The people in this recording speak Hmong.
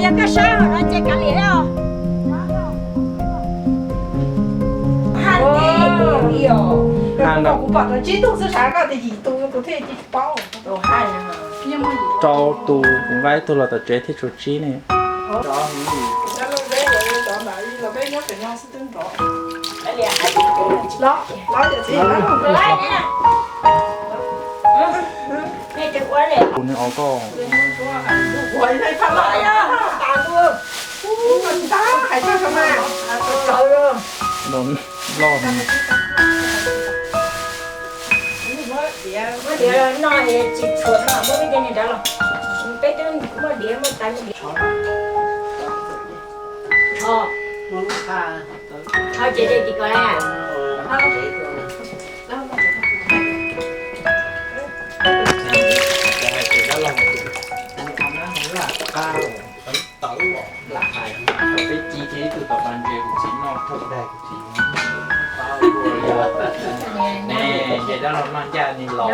Yog koj sab hauv no ces kav liam os. Kuv pom tau tsib tug xwb, sab koj tias yim tus kuv thiaj tsis paub. Rau tus, kuv nqa ib tug los tom tsev thiaj tshuav tsib ne. Kuv niag auto. Loj. Muab diav no tsis tshuav no, muab peb cov niag nrad los. Peb twb muaj diav muaj tais muaj diav. Ho ces de tsis kos na. Tawv lam hais, peb ci ces ib tug tom pas ntses kuv txiv noj thauj dag kuv txiv. Ne, ces dab laug noj ncaj ni los.